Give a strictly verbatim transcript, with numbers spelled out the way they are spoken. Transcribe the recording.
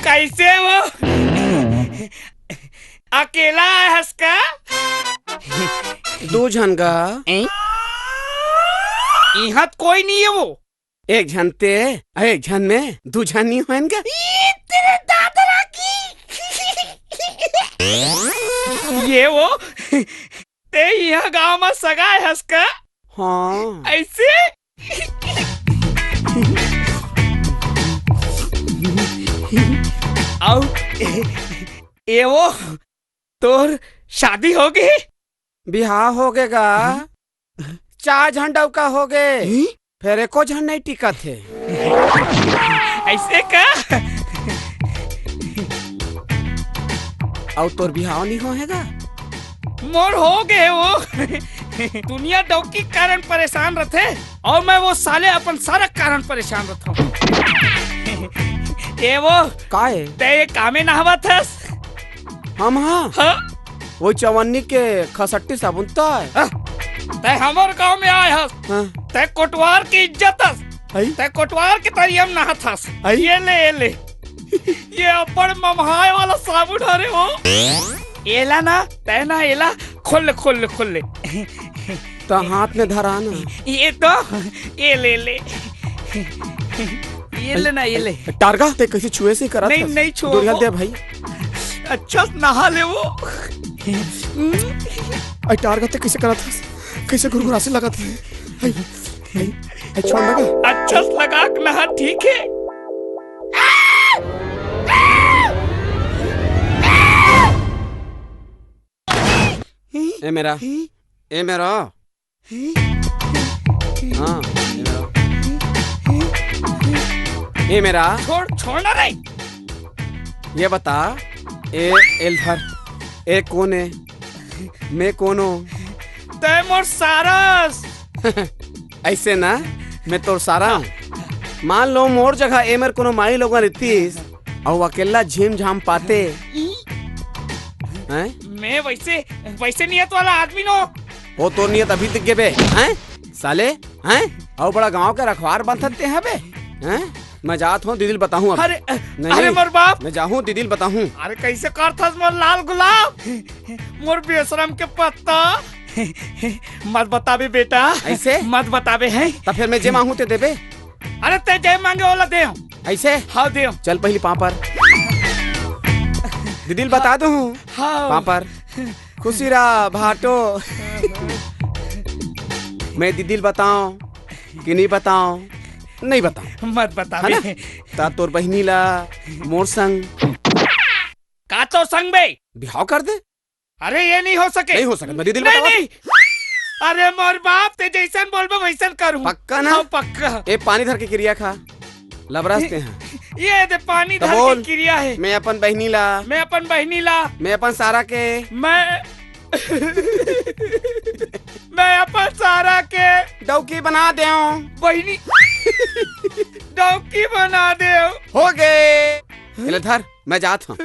कइसे वो? अकेला आय हस का? दू झन गा। ए? इहाँ त कोई नइ हे वो। एक झन ते, अउ एक झन में दू झन नइ होएन गा। ई तेरे दादरा की। ये वो, ते इहाँ गाँव म सगा आय हस का? हाँ। अइसे? अउ ए वो, तोर शादी होगे? बिहाव होगे गा। हम्म? चार झन डउका होगे। हम्म? फेर एको झन नइ टिकत हे। अइसे का? अउ तोर बिहाव नइ होहे गा? मोर होगे वो। दुनिया डउकी के कारण परेशान रथे अउ मैं वो साले अपन सारा कारण परेशान रथँव। ए वो, का ए? ते ए कामे नहावत हस? हम हाँ? हाँ? वो चवन्नी के खसट्टी साबुन तो आय। हाँ? ते हमर गाँव में आय हस। हाँ? ते कोटवार के इज्जत हस। हई? ते कोटवार के तरिया म नहात हस। हई? ये ले, ये ले। ये अब्बड़ ममहाय वाला साबुन हरे वो। एला ना, ते ना एला, खोल ले, खोल ले, खोल ले। त हाथ में धरा ना। ये तो, ये ले ले। ये ले ना, ये ले। टारगा, ते कइसे छुए से करत हस? नहीं, नहीं छुआ दूरिहा वो। दे भाई। अच्छा से नहा ले वो। अरे टारगा, ते कइसे करत हस? कइसे गुरगुरासे लगत हे? हई, हई, हई, छोड़ लगा। अच्छा से लगा के नहा, ठीक हे। ए मेरा, ए मेरा। हाँ, ए मेरा। ए मेरा। छोड़, छोड़ ना रे। ये बता, ए, एला धर, ए कोन ए? मैं कोन ओं? तैं मोर सारा अस। अइसे ना, मैं तोर सारा हूँ। मान लो मोर जगह ए मेर कोनो माईलोगन रहितिस, अउ अकेल्ला झिम झाम पाते। हैं? मैं वइसे, वइसे नियत वाला आदमी नों। ओ तोर नियत अभी दिख गे बे, हैं? साले, हैं? अउ बड़ा गाँव के रखवार बनथस तें हबे, हैं? मैं जात हूँ, दीदी ल बताहूँ अब। अरे, नहीं, अरे मोर बाप। मैं जाहूँ, दीदी ल बताहूँ। अरे कइसे करथस मोर लाल गुलाब? मोर बेसरम के पत्ता। मत बताबे बेटा। अइसे? मत बताबे हैं। त फेर मैं जे मांगहूँ ते देबे? अरे तैं जे मांगे ओला देहूँ। अइसे? हाँ देहूँ। चल पहिली पाँव पर। दीदी ल बता दूँ। हाँ। पाँव पर। खुशी रहा भाटो। मैं दीदी ल बताओं कि नहीं बताओं? नहीं बताओं। मत बता है ना? बे। त तोर बहिनी ला मोर संग। का तोर संग बे? बिहाव कर दे। अरे ये नहीं हो सके। नहीं हो सके, मैं दीदी ल नहीं, बताओं। नहीं। अरे मोर बाप, तैं जइसन बोलबे वइसन करूँ। पक्का ना? हाँ, पक्का। ए पानी धर के किरिया खा। लबरास तें हा। ये दे पानी त धर बोल। के किरिया हे। मैं अपन बहिनी ला। मैं अपन बहिनी ला। मैं अपन सारा के। मैं, मैं अपन सारा के। डौकी बना देंव। बहिनी। डौकी बना देंव। हो गे। एला धर, मैं जात हूँ।